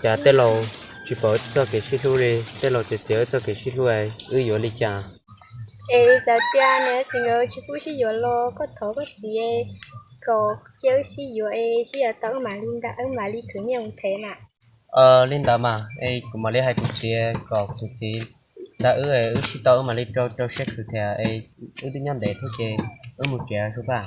Cas tej laus tsis pom wb txoj kev sib hlub li, tej laus txiav txiav wb txoj kev sib hlub, wb yuav li cas? Es txawm tias niam txiv nkawd tsis pub sib yuav los koj thov koj txiv kom cia wb sib yuav es sib yuav tau wb mam li nta, wb mam li khwv nyiaj mus them mas. Li ntawd mas es kuv mam li hais kuv txiv kom kuv txiv nta wb, wb sib tau wb mam li rau rau siab khwv thiab es wb twb nyob ntev thiab ces wb mus tsev Suab Paj.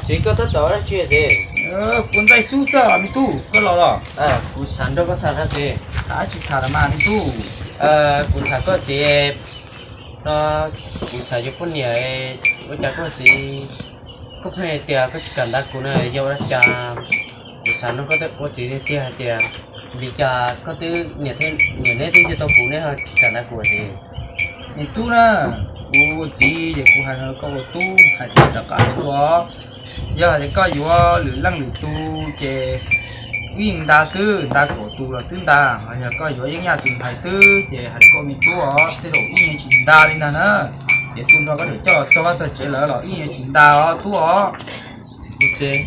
Txiv, koj tab tom ua dab tsi txiv? Kuv ntxais xub xwb me tub, koj los los? Kuv xav nrog koj tham na txiv. Tham dab tsi tham los mas me tub? Kuv tham koj txiv, no kuv xav yuav poj niam, ua cas koj txiv, koj pheej hais tias koj tsis kam nta kuv na, yog ua cas? Kuv xav nrog koj ua txiv tiag tiag hais tias vim li cas koj twb, niam neb twb yug tau kuv neb ho tsis kam nta kuv txiv? Me tub na, kuv txiv ces kuv hais no koj ua tub hais tias rov qab tuaj, yog hais tias koj yuav lwm leej lwm tus ces wb yeej nta xwb, nta kaum tus los twb nta, ho yog koj yuav yeeb yaj tus ntxhais xwb ces hais rau koj me tub os, tej zaum wb yeej tsis nta li ntag na. Ces tu nrho koj txawm coj los txog vaj txog tsev lawm los wb yeej tsis nta os tub os. Kuv txiv,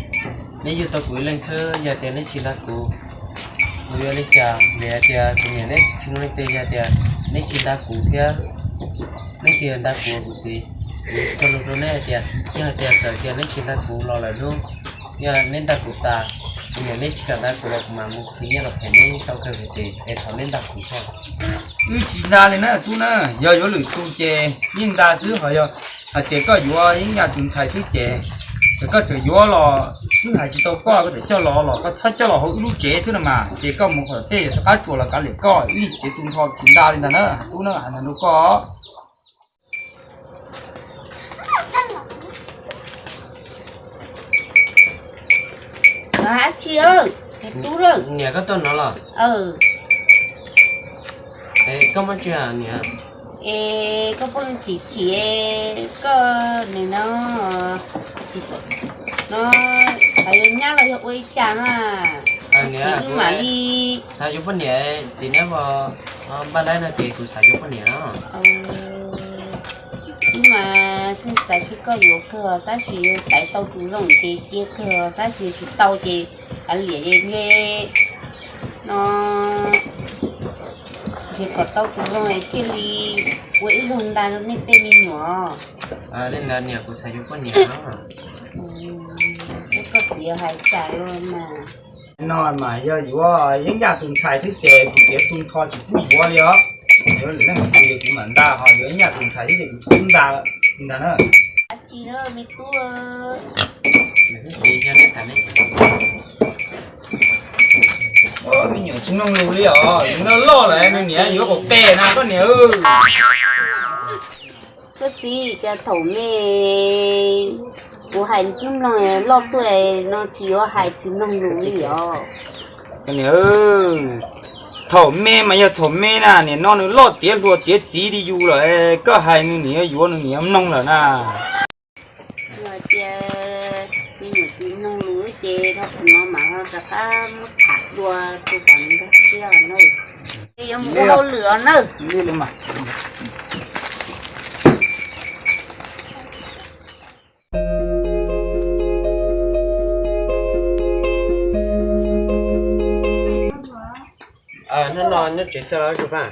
neb yug tau kuv ib leeg xwb, yog tias neb tsis nta kuv, kuv yuav li cas? Vim hais tias kuv niam neb tsis muaj leej twg, yog tias neb tsis nta kuv thiab leej twg nta kuv kuv txiv? Kuv txog lus rau neb hais tias yog hais tias txawm tias neb tsis nta kuv los lawm hnub, yog neb nta kuv tas, kuv niam neb tsis kam nta kuv los kuv mam mus khwv nyiaj los them neb tau kawg ces es thov neb nta kuv tso. Wb tsis nta li na tub na, yog yuav lwm tus ces yeej nta xwb, ho yog hais tias koj yuav yeeb yaj tus ntxhais xwb ces, ces koj tseem yuav los wb hais tsis tau koj, koj tseem coj los los koj txhob coj los hauv wb lub tsev xwb no mas, ces koj mus qhov tej rov qab tsuas los kav liam koj, wb yeej tsis tu nrho tsis nta li ntag na tub na, hais ntawd rau koj. Dab tsi, niam koj tuaj no los? Koj muaj tsi niam? Es koj phooj ywg Tsim Tsim, koj nim no, no, xav yuav nyab los yog ua li cas na? Niam, wb mam li xav yuav poj niam, txiv neb ho npaj laib no ces kuv xav yuav poj niam no. Wb mas xav cia koj yuav kawg tab sis xaiv tau tus zoo ces cia kawg, tab sis tsis tau ces kav liam, ntshe no, ntshe kom tau tus zoo thiaj li ua ib zaug nta rau nej tej me nyuam. Li ntawd niam, kuv xav yuav poj niam no. Koj txiv hais cas mas. No mas yog yuav yeeb yaj tus ntxhais xwb ces kuv txiv tu nrho tsis pub yuav li os. Yuav lwm leej lwm tus ces kuv mam nta, ho yuav yeeb yaj tus ntxhais xwb ces kuv tsis pub nta li ntag na. Dab tsi me tub? Me nyuam tsis mloog lus li os, nws loj lawm nws niam yuav qaum tes na koj niam. Koj txiv, cas thaum me kuv hais nws mloog, loj tuaj no tsis yuav hais tsis mloog lus li os. Koj niam, thaum me mas yog thaum me na, nim no nws loj tiav hluas tiav txiv li yus lawm, koj hais nws niam yuav nws niam mloog lawm na. Yog tias me nyuam tsis mloog lus ces no kuv no mas ho rov qab muab tham dua rau kom nws nkag siab na. Yuav mus ua hauj lwm os nawb. Hnub no nyob tsev xwb los Zuag Paj?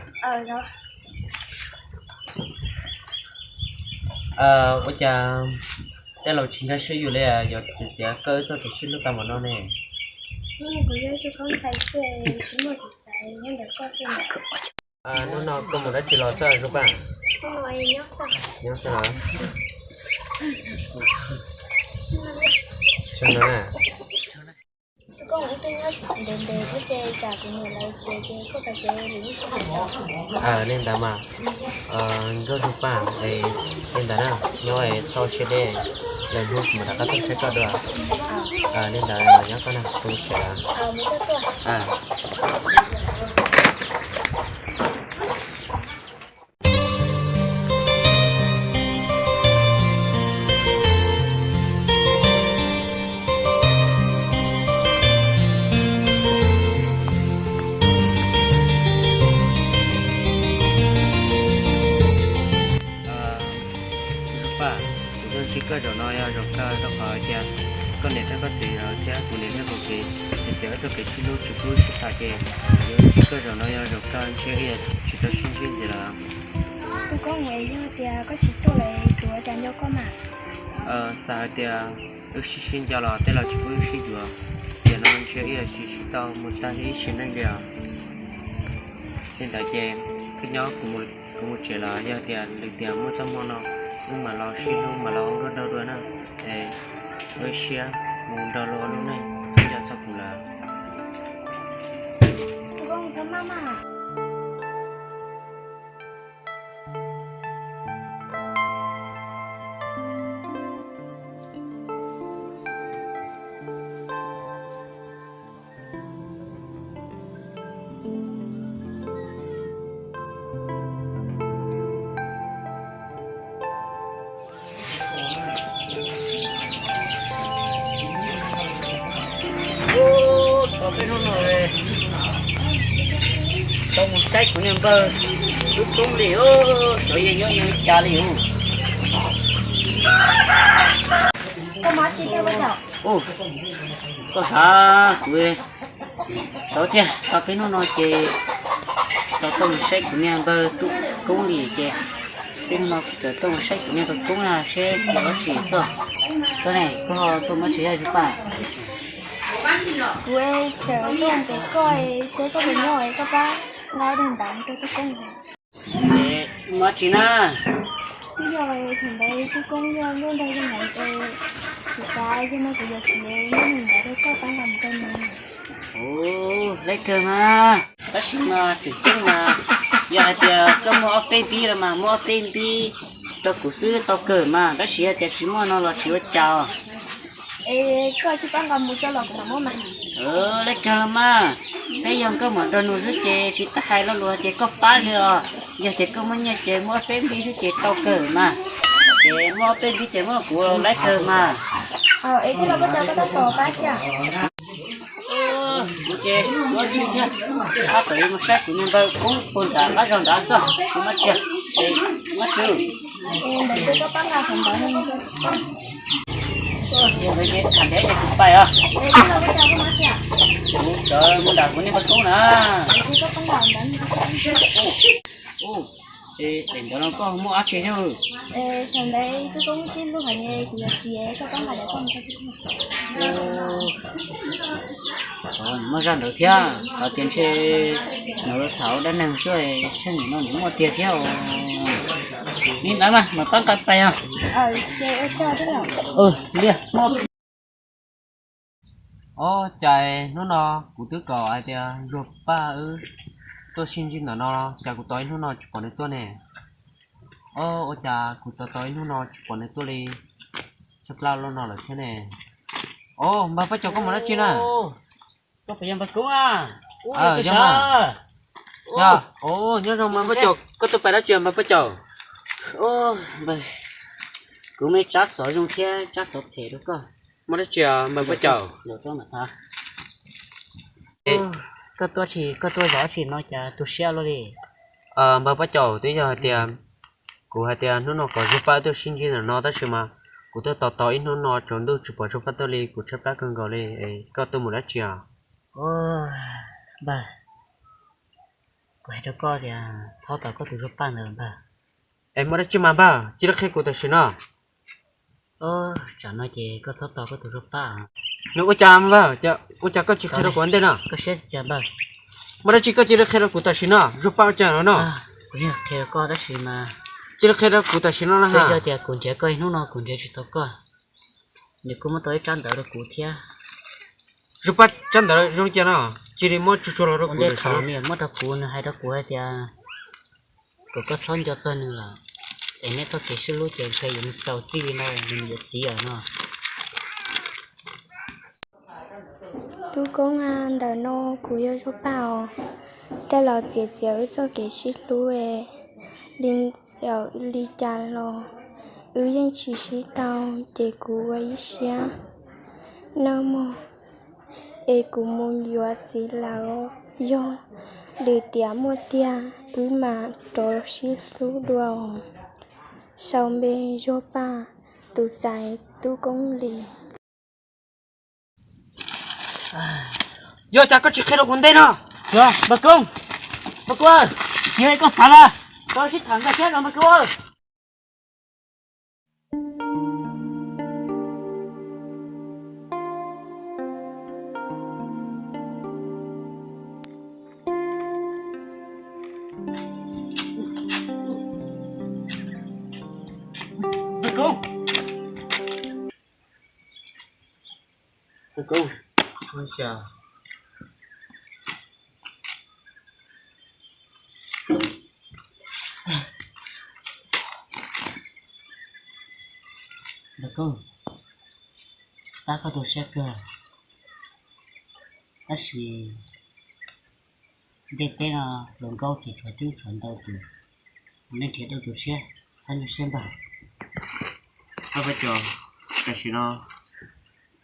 Ua cas tej laus tsis nkag siab yus li, yog txiv txiav koj wb txoj kev sib hlub tau npaum no ne? Hnub no koj mus dab tsi los xwb Zuag Paj? Nyob xwb los? Tsev no na. Koj mus ib tug nyob ntev ntev thiab ces tsam kuv niam lawv ces koj kav tsij lwm lub sij hawm tso. Li ntawd mas, nkauj Zuag Paj, li ntawd na, nyob txhob siab deb, lwm hnub kuv mam rov qab tuaj saib koj dua. Li ntawd nyob koj na, kuv mus tsev lawm. Zuag Paj, kuv tuaj ntsib koj zaum no yog zaum kawg rau qhov tias koj niam thiab koj txiv thiab kuv niam thiab kuv txiv ces wb tau kev sib hlub tsis pub sib tham ces kuv tuaj ntsib koj zaum no yog zaum kawg ntshe wb yuav tsis tau sib ntsib ntxiv lawm. Tus koob, yog tias koj tsis tuaj lawm kuv ua cas nco koj mas? Txawm hais tias wb sib sib nco los tej laus tsis pub wb sib yuav, tiam no ntshe wb yuav tsis sib tau mus tag ib sim neej li os. Li ntawd ces koj nyob, kuv mus tsev lawm, yog tias lwm tiam muaj txoj hmoo no wb mam los sib hlub mam los ua nkauj nraug dua na. Es ua ib siab mus nrog luag ua lub neej, nco txog kuv lawm. Tau peb hnub no tau mus saib kuv niag npawg tub koob li, xyov yeej nyob zoo li cas li os. Koj xav kuv xav tiag, tau peb hnub no ces tau tuaj mus saib kuv niag npawg tub koob li ces peb hnub no kuv txawm tuaj mus saib kuv niag npawg koob na seb kuv ua tsi xwb. Koj ne, koj tuaj mus tsis yog Zuag Paj? Kuv tseem tuaj pem koj seb koj puas nyob es koj pab nqa daim ntawv rau tub koob. Mus tsis na? Twb yog thaum ntawd tub koob yog nkauj nraug zoo ntawd es kuv xav yog no kuv yuav txiv muab daim ntawv rau koj pab nqa mus rau nws. Ua, leb kawg mas, tab sis mas tseem ceeb mas, yog hais tias koj muaj ob peb npib los mas muab ob peb npib rau kuv xwb tau kawg mas, tab sis yog tias tsis muaj no los tsis ua cas. Es koj tsis pab nqa mus tso los kuv mam muab mas. Leb kawg los mas, peb yog nkauj muam nraug nus xwb ces tsis tas hais lo lus ces koj pab li os. Yog tias koj muaj nyiaj ces muab ob peb npib xwb ces tau kawg mas. Ces muab ob peb npib ces muab kuv leb kawg mas. Es koj los koj cov koj tab tom pab tsi? Kuv ces kuv tsis thiab, tab tom yuav mus saib kuv niag npawg koob puag nram qab zog nrad xwb, kuv muab tsia, muab tsis. Ntawd ces koj pab nqa qhov ntawd no. Yog ntawd ces tham ntev ces kuv pais os. Kuv tseem mus nram kuv niag npawg koob na. Daim ntawv no koj muaj dab tsi thiab? Thaum ntawd tub koob sib hlub heev, kuv yuav txiv, koj pab nqa daim koj mus. Muaj zaj ntawd thiab, xav tias ntshe nws tham dab neeg xwb, tsheej nim no nws muaj tiag thiab os. Li ntawd mas mam pab nqa pais os. Ua cas hnub no kuv twb kom hais tias Zuag Paj wb tuaj sib ntsib ntawm no, cas kuv tos ib hnub no tsis pom nws tuaj ne? Ua cas kuv tos tos ib hnub no tsis pom nws tuaj li, tshaib plab loj no lawm thiab ne? Os, npawg Paj Caum, koj mus dab tsi na? Koj puas yog npawg Koob a? Yog mas. Nyob zoo npawg Paj Caum, koj tuaj pais dab tsi npawg Paj Caum? Kuv muaj tsab xov zoo thiab tsab xov phem rau koj. Muaj dab tsi npawg Paj Caum? Koj tuaj tsis, koj tuaj zov tsis no cas tu siab luaj li? Npawg Paj Caum, twb yog hais tias kuv hais tias hnub no kom Zuag Paj tuaj sib ntsib ntawm no tab sis mas kuv tuaj tos tos ib hnub no tsaus ntuj tsis pom Zuag Paj tuaj li, kuv tshaib plab kawg nkaus li. Koj tuaj mus dab tsi os? Npawg, kuv hais rau koj tias txhob tos koj tus Zuag Paj ntawd npawg. Es muaj dab tsi mas npawg, cia li qhia kuv tam sim no. Tsam no ces koj txhob tos koj tus Zuag Paj. Nws ua cas npawg, ua cas koj tsis qhia rau kuv ua ntej no? Koj siab npawg. Muaj dab tsi koj cia li qhia rau kuv tam sim no, Zuag Paj ua cas no no? Kuv yeej qhia rau koj tab sis mas, cia li qhia rau kuv tam sim no na ha. Yog tias kuv nrhiav koj ib hnub no kuv nrhiav tsis tau koj, nws kuj muab tau ib tsab ntawv rau kuv thiab. Zuag Paj, tsab ntawv zoo li cas no? Cia li muab tsuag tsuag los rau kuv. Thaum nws muab rau kuv, nws hais rau kuv hais tias kom koj txhob nco txog nws lawm, es neb txoj kev sib hlub ces ntshe yuav txaus txij li no, nws yuav txiv lawm no. Tub Koob, ntawm no kuv yog Zuag Paj os. Tej laus txiav txiav wb txoj kev sib hlub li, txawm li cas los wb yeej tsis sib tau, ces kuv ua ib siab nawb mog, es kuv mus yuav txiv lawm. Yog li tias muaj tiag wb mam rov sib hlub dua os. Sau npe Zuag Paj, tus txais Tub Koob Lis. Yog cas koj tsis qhia rau kuv ntej no? Npawg Koob, npawg Koob, yog koj xav na, koj sib tham nkag siab no npawg Koob. Npawg Koob, pab koj tu siab kawg, tab sis ntiaj teb no hluas nkauj ces tshuav coob tshuav ntau tus, nej nrhiav dua tus tshiab, txhob nyuaj siab ntag. Pab Paj Cos, tam sim no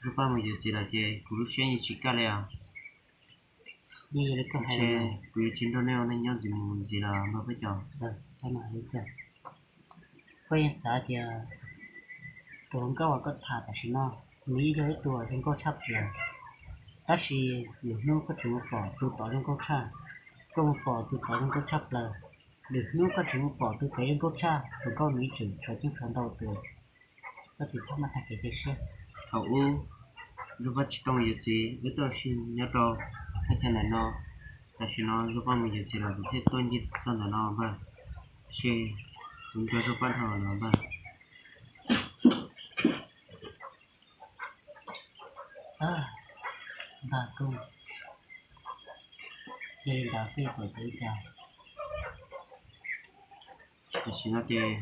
Zuag Paj mus yuav txiv lawm ces kuv lub siab yeej tsis kaj li os. Kuv yuav tsis nrog nej ua neej nyob ntxiv mus ntxiv lawm npawg Paj Cos. Koj yeej xav tias tus hluas nkauj uas koj tham tam sim no nws yeej yog ib tug hluas nkauj tshaj plaws, tab sis lwm hnub koj tseem mus pom tus tod zoo nkauj tshaj, koj mus pom tus tod zoo nkauj tshaj plaws, lwm hnub koj tseem mus pom tus tod zoo nkauj tshaj, hluas nkauj nws tseem tshuav coob tshuav ntau tus, koj tsis txhob maj tag kev cia siab. Thaum ub Zuag Paj tsis tau mus yuav txiv, wb tuaj ua si nyob rau thaj chaw ntawm no, tam sim no Zuag Paj mus yuav txiv lawm kuv thiaj tuaj ncig txog ntawm no npawg, tab sis kuv nco Zuag Paj dhau lawm npawg. Npawg Koob, cia li ntawd peb yuav ua li cas? Tam sim no ces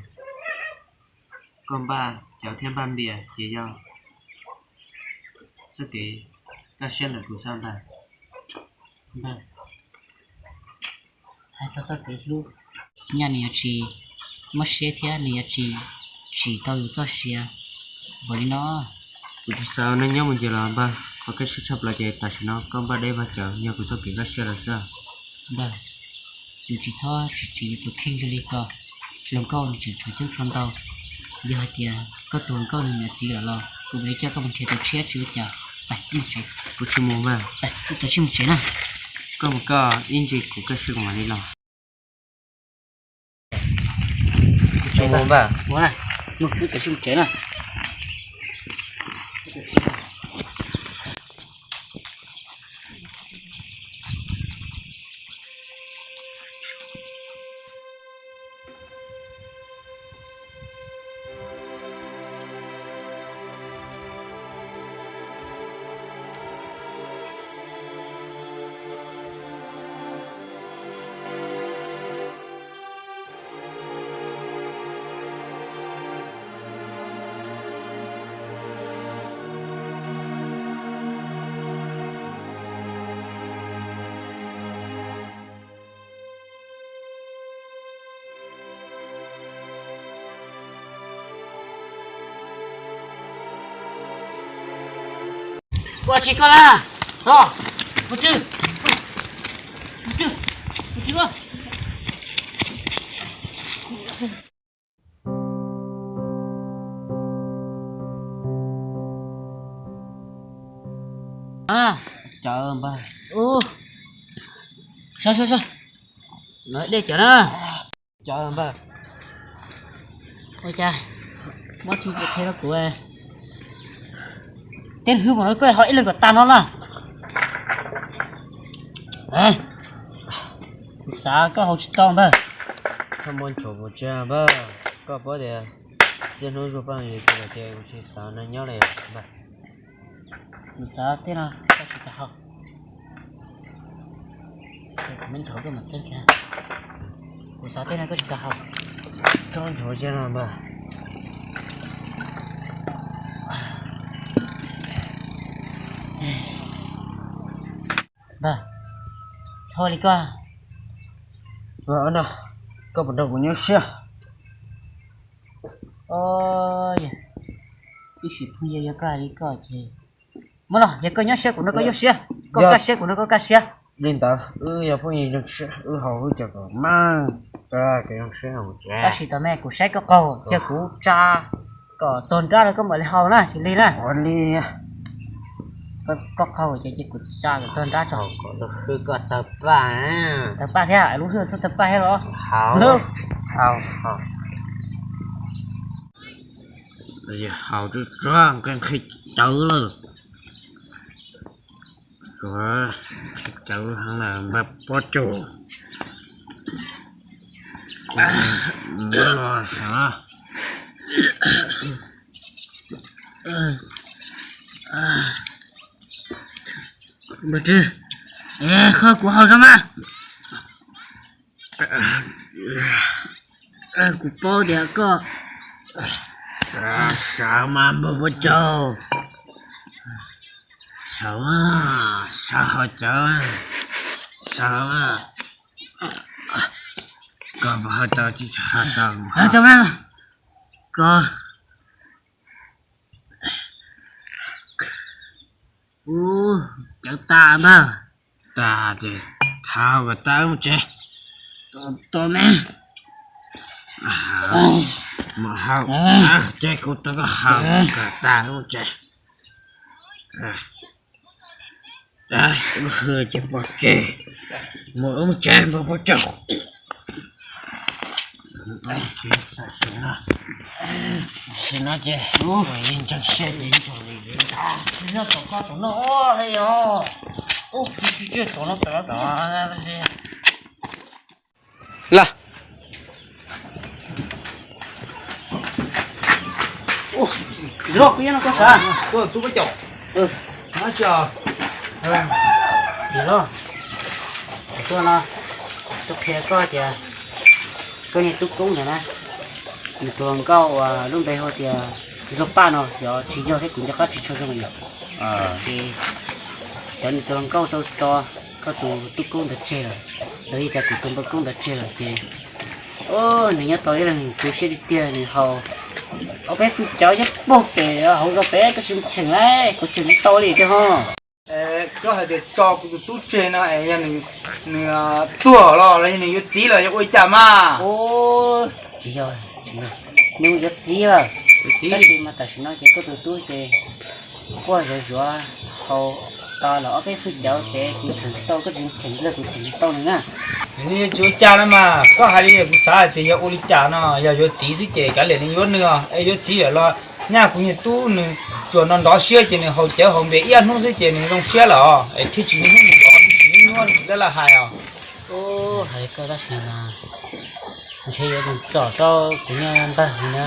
koj npaj cawv thiab npaj npias ces yog txoj kev kaj siab ntawm kuv xwb npawg. Npawg, hais txog txoj kev hlub, nyaj nws yuav tsis muaj siab thiab nws yuav tsis tsim tau yus txoj sia npaum li no. Kuv tsis xav ua neej nyob mus ntxiv lawm npawg, qhov kaj siab tshaj plaws ces tam sim no koj npaj dej npaj cawv yog kuv txoj kev kaj siab lawm xwb. Npawg, yus tsis txhob tsim tsim yus tus kheej li ko, hluas nkauj nws tseem tshuav coob tshuav ntau. Yog hais tias koj tus hluas nkauj nws niam txiv lawm los kuv mam li coj koj mus nrhiav tus tshiab tsis ua cas. Pais mus tsev. Kuv tsis mus npawg. Pais, wb tawm sib mus tsev na. Koj mus koj, ib ntsis kuv kaj siab kuv mam li los. Kuv tsis mus npawg. Mus na, mus, wb tawm sib mus tsev na. Ua tsis koj na, no, ua tsis, ua tsis, ua tsis koj. Cawv npawg. Saib saib saib, no dej cawv na. Cawv npawg. Ua cas muab tsis qhia rau kuv, tej hlwb mus no koj ho ib leeg kom tag no na. Kuv xav koj haus tsis tau npawg. Txhob muab ntsuav kuv tsis npawg, koj paub tias txij hnub Zuag Paj yuav txiv lawm ces kuv tsis xav neej nyob li npawg. Kuv xav tej no koj tsis tau haus. Kuv me nchov koj mam txeeb kiag. Kuv xav tej no koj tsis tau haus. Txhob nchov kiag no npawg. Npawg, txhob li koj. Koj puas nrog kuv nyob siab? Ib sim phooj ywg yog koj hais li koj ces muab los, yog koj nyob siab kuv nrog koj nyob siab, koj kaj siab kuv nrog koj kaj siab. Li ntawd wb yog phooj ywg zoo siab, wb haus wb cov kom meej, koj zoo siab haus. Tab sis tos me kuv saib koj qaug, cia kuv tsa kom txog nrab rau koj mam li haus na, tsis li na. Ua li, koj qaug ces cia kuv tsa kom txog nrab tso. Kom tau hwj koj tawg paj. Tawg paj thiab, lub hwj txhob tawg paj thiab los. Haus, haus, haus. Haus tsuag tsuag nqhis nqhis cawv lawm. Nqhis cawv heev lawm npawg Pob Caus. Kuv muab los sav. Npawg Tswb, qhov kuv haus zoo mas. Kuv paub tias koj, sav mas npawg Pob Caus. Sav, sav haus cawv, sav. Koj puas haus cawv tsis haus cawv? Koj, ub, cawv tas ntag. Tas ces thau kom tas mus tsev. Tos me, mus haus, ces kuv rov qab haus kom tas mus tsev. Ub, ces pom kev, mus ua mus tsev npawg Pob Caus. Tam sim no ces ntseeg siab ces nrog li nyob tom koj tom no he yog. Ub, tsis tsis tom no tom no. Los, kuv nyob no koj sav. Tub Pob Caus, tsis los, tuaj no, tuaj qhia koj tias koj niag tub koob ntawd na, nws tus hluas nkauj uas lub npe hu tias Zog Paj no yog tsis yog thiab kuv nco qab tsis tshua zoo li. Ces xyov nws tus hluas nkauj tau tso koj tus tub koob ntawd tseg lawm, los yog tias kuv tus npawg koob ntawd tseg lawm ces nws nyob tau ib leeg tu siab tiag tiag, nws haus ob peb xwb cawv nyob puag pem hauv zos pem, koj tsis cheem li, kuv cheem tsis tau li tiag ho. Koj hais tias tso kuv tus tub tseg no es yog nws tuag los los yog nws yuav txiv los yog ua li cas mas? Tsis yog, nws yuav txiv lawm. Tab sis mas tam sim no ces koj tus tub ces quaj zuav zuav, haus tau los ob peb xwb cawv ces kuv cheem tsis tau, koj tsis cheem los kuv cheem tsis tau nws na. Nws yuav tsis ua cas no mas, koj hais li kuv xav hais tias yog ua li cas no, yog yuav txiv xwb ces kav liam nws yuav nws os, es yuav txiv lawm los nyaj kuv niag tub nws tsuas nrov nrov siab ces nws haus cawv haus npias ib hnub xwb ces nws zoo siab lawm os, es thiaj tsis nyuaj mus nrov, tsis nyuaj tsis dab laj hais os. Hais li koj tab sis mas ntshe yuav mus txom rau kuv niag npawg na.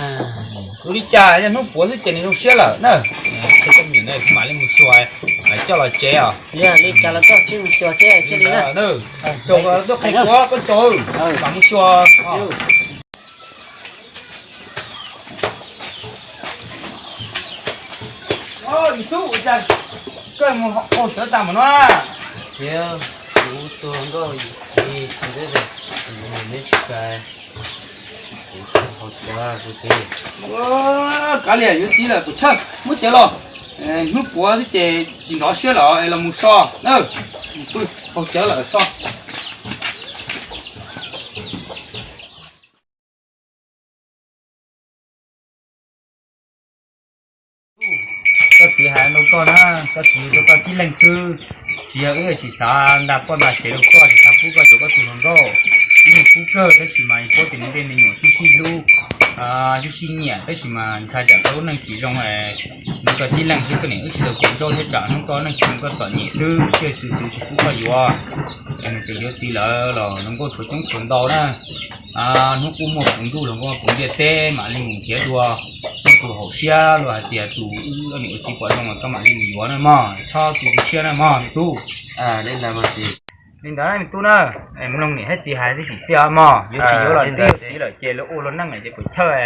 Ua li cas yog hnub puav xwb ces nws zoo siab lawm na. Ces koj niam na, kuv mam li mus xyuas coj los tsev os. Yog li cas los koj cia li mus xyuas thiab thiaj li na. Tsuas tuaj qhia kuv, koj tsuas mam mus xyuas. Yus tub, ua cas koj mus haus cawv tas npaum no? Ces kuv tus hluas nkauj yim txiv tsis ntev, neb tsis kais, kuv haus cawv kuv ces. Kav liam yuav txiv lawm kuv chawj muab cawv los. Hnub puav xwb ces tsis nrov siab lawm es los mus so na. Haus cawv lawm so. Koj txiv hais rau koj na, koj txiv yug tau koj tib leeg xwb, tsis yog wb tsis xav nta poj nta sev rau koj, tsis xav pub koj yuav koj tus hluas nkauj. Wb yeej pub kawg tab sis mas paub tias nws tej me nyuam sib sib hlub, sib sib nyiam tab sis mas ntshai tsam koj lub neej tsis zoo, yug tau tib leeg xwb koj niam wb tsis tau kev nrauj thiab tsam hnub koj neej tsis zoo koj txom nyem xwb thiaj txwv txwv tsis pub koj yuav. Es nws tseem yuav txiv lawm los hluas nkauj tshuav coob tshuav ntau na. Hnub qub muaj puv ntuj los muaj puv ntiaj teb mam li mus nrhiav dua, muaj Tus hauv siab luag hais tias tus wb niam ua txiv pom zoo los koj mam li mus yuav na mog, txhob tu siab na mog me tub. Li ntawd me tub na, mloog niam thiab txiv hais tib si txiaj mog, yuav tsis yuav los twb yuav txiv lawm ces lawv ua luag neej lawm ces puas chawj.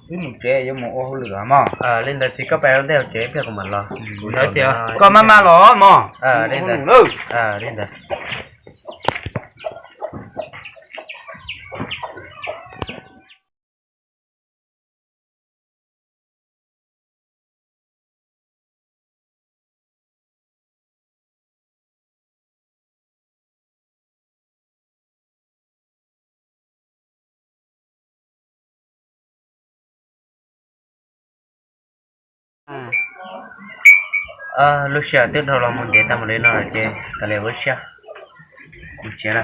Wb mus tsev yuav mus ua hauj lwm mog. Li ntawd txiv koj pais ua ntej ua tsev pliag kuv mam los. Koj maj maj los mog. Li ntawd. Lub sij hawm twb dhau los mus ntev tag mus li no lawm ces kav liam ua siab mus tsev na.